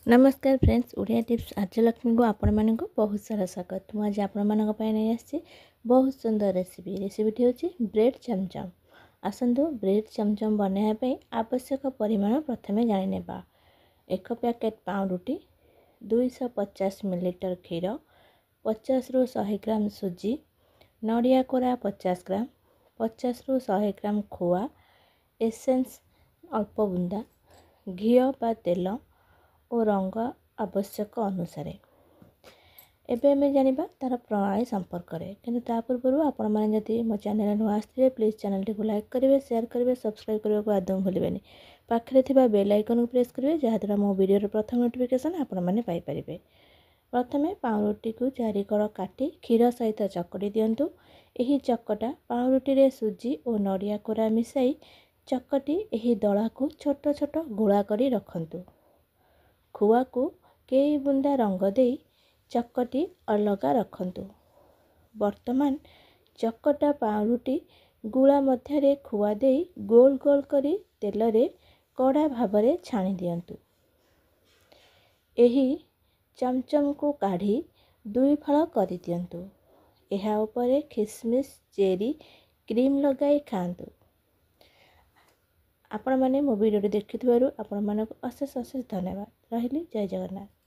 ନମସ୍କାର friends, Odia tips ଆର୍ଯ୍ୟଲକ୍ଷ୍ମୀକୁ ଆପଣମାନଙ୍କୁ ବହୁତ ସାରା ସ୍ୱାଗତ। ମୁଁ ଆଜି ଆପଣମାନଙ୍କ ପାଇଁ ନେଇ ଆସିଛି ବହୁତ ସୁନ୍ଦର ରେସିପି। ରେସିପିଟି ହେଉଛି ବ୍ରେଡ଼୍ ଚମଚମ୍। ଆସନ୍ତୁ, ବ୍ରେଡ଼୍ ଚମଚମ୍ ବନାଇବା ପାଇଁ ଆବଶ୍ୟକ ପରିମାଣ ପ୍ରଥମେ ଜାଣିନେବା। 1 ପ୍ୟାକେଟ୍ ପାଉଁରୁଟି, 250 ମିଲିଲିଟର କ୍ଷୀର, 50ରୁ 100 ଗ୍ରାମ ସୁଜି, ନଡ଼ିଆ କୋରା 50 ଗ୍ରାମ, 50ରୁ 100 ଗ୍ରାମ ଖୁଆ, ଏସେନ୍ସ ଅଳ୍ପ ବୁନ୍ଦା, ଘିଅ ବା ତେଲ ଓ ରଙ୍ଗ ଆବଶ୍ୟକ ଅନୁସାରେ। ଏବେ ଆମେ ଜାଣିବା ତା'ର ପ୍ରଣାଳୀ ସମ୍ପର୍କରେ। କିନ୍ତୁ ତା ପୂର୍ବରୁ ଆପଣମାନେ ଯଦି ମୋ ଚ୍ୟାନେଲରେ ନୂଆ ଆସିଥିବେ, ପ୍ଲିଜ୍ ଚ୍ୟାନେଲଟିକୁ ଲାଇକ୍ କରିବେ, ସେୟାର କରିବେ, ସବସ୍କ୍ରାଇବ୍ କରିବାକୁ ଆଦୌ ଭୁଲିବେନି। ପାଖରେ ଥିବା ବେଲ୍ ଆଇକନ୍କୁ ପ୍ରେସ୍ କରିବେ, ଯାହାଦ୍ୱାରା ମୋ ଭିଡ଼ିଓର ପ୍ରଥମ ନୋଟିଫିକେସନ୍ ଆପଣମାନେ ପାଇପାରିବେ। ପ୍ରଥମେ ପାଉଁରୁଟିକୁ ଚାରିକଡ଼ କାଟି କ୍ଷୀର ସହିତ ଚକଟି ଦିଅନ୍ତୁ। ଏହି ଚକଟା ପାଉଁରୁଟିରେ ସୁଜି ଓ ନଡ଼ିଆ କୋରା ମିଶାଇ ଚକଟି ଏହି ଦଳାକୁ ଛୋଟ ଛୋଟ ଗୁଳା କରି ରଖନ୍ତୁ। ଖୁଆକୁ କେଇ ବୁନ୍ଦା ରଙ୍ଗ ଦେଇ ଚକଟି ଅଲଗା ରଖନ୍ତୁ। ବର୍ତ୍ତମାନ ଚକଟା ପାଉଁରୁଟି ଗୁଳା ମଧ୍ୟରେ ଖୁଆ ଦେଇ ଗୋଲ ଗୋଲ କରି ତେଲରେ କଡ଼ା ଭାବରେ ଛାଣି ଦିଅନ୍ତୁ। ଏହି ଚମଚମକୁ କାଢ଼ି ଦୁଇ ଫାଳ କରିଦିଅନ୍ତୁ। ଏହା ଉପରେ ଖିସମିସ୍, ଚେରି, କ୍ରିମ୍ ଲଗାଇ ଖାଆନ୍ତୁ। ଆପଣମାନେ ମୋ ଭିଡ଼ିଓଟି ଦେଖିଥିବାରୁ ଆପଣମାନଙ୍କୁ ଅଶେଷ ଅଶେଷ ଧନ୍ୟବାଦ। ରହିଲି, ଜୟ ଜଗନ୍ନାଥ।